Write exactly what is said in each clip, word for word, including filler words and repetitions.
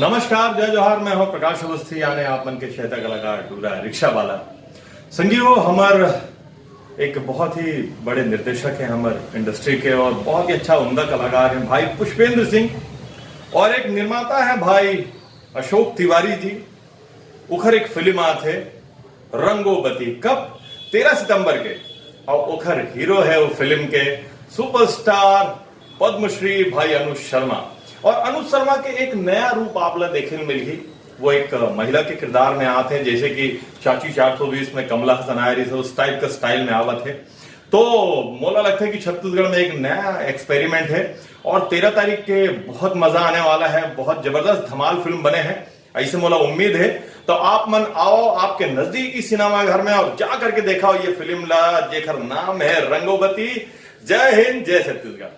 नमस्कार, जय जोहार, मैं हूं प्रकाश अवस्थी, यानी आप मन के चहेता कलाकार डूरा रिक्शा वाला। संगी हो, हमर एक बहुत ही बड़े निर्देशक हैं हमर इंडस्ट्री के और बहुत ही अच्छा उम्दा कलाकार हैं भाई पुष्पेंद्र सिंह, और एक निर्माता है भाई अशोक तिवारी जी। उखर एक फिल्म आत हे रंगोबती, कब? तेरह सितंबर के। और उखर हीरो है वो फिल्म के सुपरस्टार पद्मश्री भाई अनुज शर्मा। और अनुज शर्मा के एक नया रूप आप ला देखे ल मिलही। वो एक महिला के किरदार में आत हे, जैसे कि चाची चार सौ बीस में कमला हसन आए रही, उस टाइप का स्टाइल में आवत हे। तो मोला लगता है कि छत्तीसगढ़ में एक नया एक्सपेरिमेंट है और तेरह तारीख के बहुत मजा आने वाला है। बहुत जबरदस्त धमाल फिल्म बने हैं, ऐसे मोला उम्मीद है। तो आप मन आओ आपके नजदीकी सिनेमा घर में और जा करके देखाओ ये फिल्म ला, जेकर नाम है रंगोबती। जय हिंद, जय छत्तीसगढ़।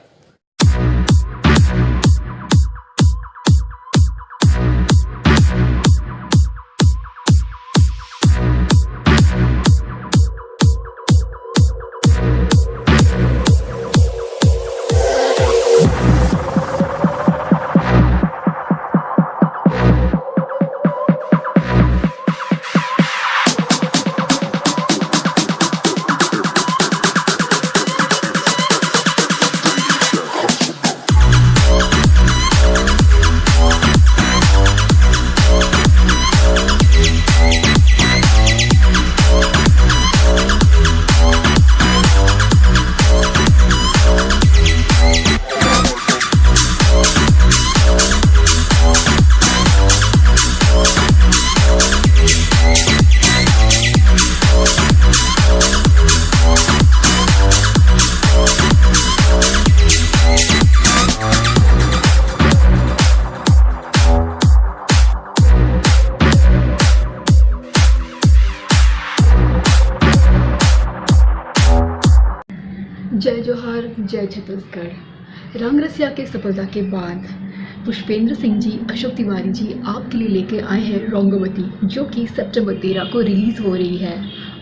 जय जोहार, जय छत्तीसगढ़। रंग रसिया के सफलता के बाद पुष्पेंद्र सिंह जी, अशोक तिवारी जी आपके लिए लेके आए हैं रंगोबती, जो कि सितंबर तेरह को रिलीज हो रही है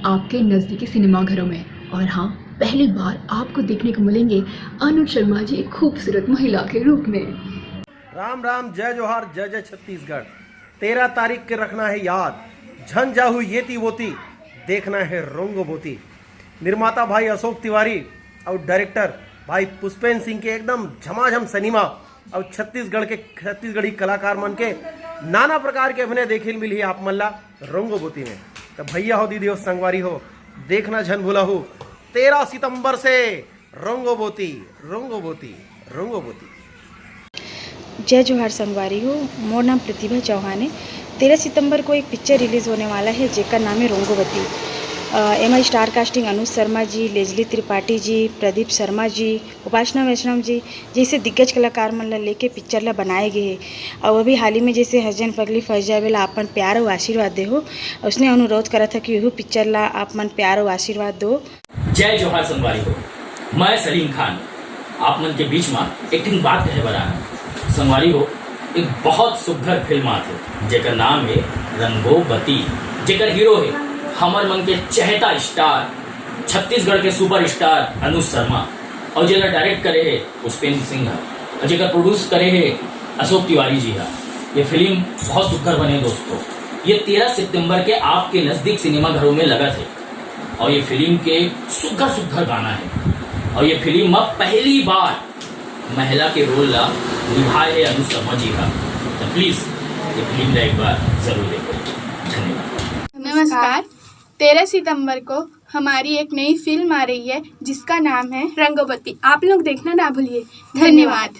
आपके नजदीकी सिनेमाघरों में। और हाँ, पहली बार आपको देखने को मिलेंगे अनुज शर्मा जी एक खूबसूरत महिला के रूप में। राम राम, जय जोहार, जय जय छत्तीसगढ़। तेरह तारीख के रखना है याद, झन जाहू येती वोती, देखना है रंगोबती। निर्माता भाई अशोक तिवारी और डायरेक्टर भाई पुष्पेंद्र सिंह के एकदम झमाझम सिनेमा और छत्तीसगढ़ के, छत्तीसगढ़ी कलाकार मन के नाना प्रकार के अभिनय देखे ल मिलही आप मन ला रंगोबती में। तो भैया हो, दीदी हो, संगवारी हो, देखना झन भूलाहू, तेरह सितंबर से रंगोबती, रंगोबती, रंगोबती। जय जोहार संगवारी हो, मोर नाम प्रतिभा चौहान है। तेरह सितंबर को एक पिक्चर रिलीज होने वाला है, जेकर नाम है रंगोबती। अ, एमा star casting Anuj Sharma ji, Leslie Tripathi ji, Pradeep Sharma ji, उपासना वैष्णव जी जैसे दिग्गज कलाकार मन ला लेके पिक्चर ला बनाए गए हे। और अभी हाल ही में जैसे हर झन पगली फंस जाए वाला अपन प्यार और आशीर्वाद दे हो, उसने अनुरोध करा था कि यहू पिक्चर ला आप मन प्यार और आशीर्वाद दो। जय जोहार संगवारी हो, मैं सलीम खान आप मन के बीच में एक ठिन बात कहे बर आया हूँ। संगवारी हो, एक बहुत सुघर फिल्म आथे, जेकर नाम है रंगोबती, जेकर हीरो है हमर मन के चहेता स्टार, छत्तीसगढ़ के सुपरस्टार अनुज शर्मा, और जेला डायरेक्ट करे है पुष्पेंद्र सिंह ह, और जेकर प्रोड्यूस करे है अशोक तिवारी जी ह। ये फिल्म बहुत सुघर बने दोस्तों। ये तेरह सितंबर के आपके नजदीक सिनेमा घरों में लगा थे, और ये फिल्म के सुघर सुघर गाना है, और ये फिल्म में पहली बार महिला के रोल ला निभाए है अनुज शर्मा जी ह। तो प्लीज ये फिल्म ला एक बार जरूर देखो। धन्यवाद। नमस्कार। तेरह सितंबर को हमारी एक नई फिल्म आ रही है, जिसका नाम है रंगोबती। आप लोग देखना ना भूलिए। धन्यवाद।